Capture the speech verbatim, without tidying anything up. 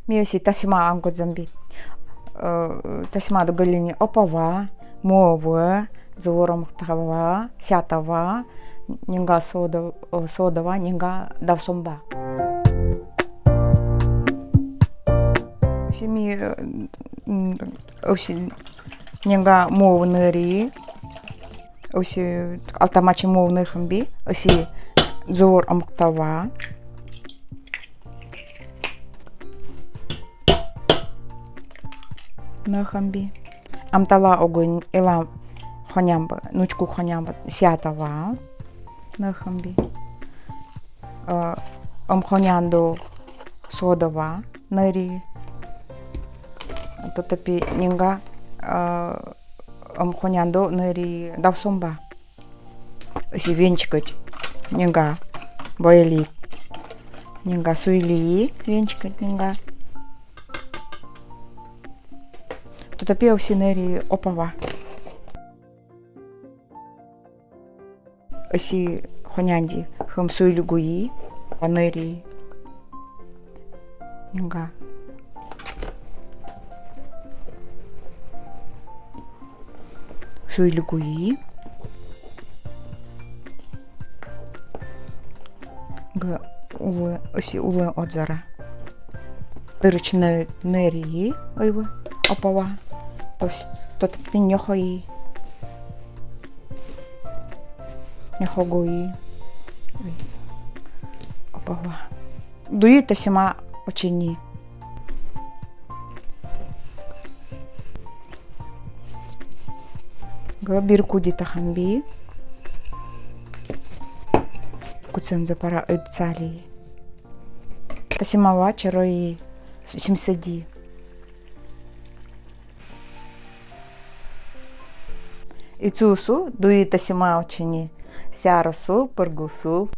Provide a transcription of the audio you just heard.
Ми оси тасима анкодзамби. Э, тасимада гөлини опава, мув, зувур омуктава, сятава, нинга сода, э, содава, нинга давсунба. Оси ми, э, м, оси нинга мув нери. Оси алтамачи мув нехамби, оси зувур омуктава. Нехамби. Ам тала огонь илам хонямба, нучку хонямба сятава. Нехамби. Э, ам хоняндо содава нери. Тотапи нинга, э, ам хоняндо нери давсунба. Оси венчикодь нинга бойлит. Нинга суйлии, венчикодь нинга. Тотапи оси нери опава. Оси хонянди хым суйлюгуи, а нери. Нинга. Суйлюгуи. Г-, улы, оси улы одзара. Дырыч нэ-, нери, ойвы, опава. Тос-, тотапи нёхои. Нёхогуи. Ой. Опава. Дуи тасима очини. Г-, бир куди тахамби. Кутсэндзэ пара ид сали. Тасима ва чорои симсэди. Ицусу дуи тасима очини. Сярусу, пыргусу.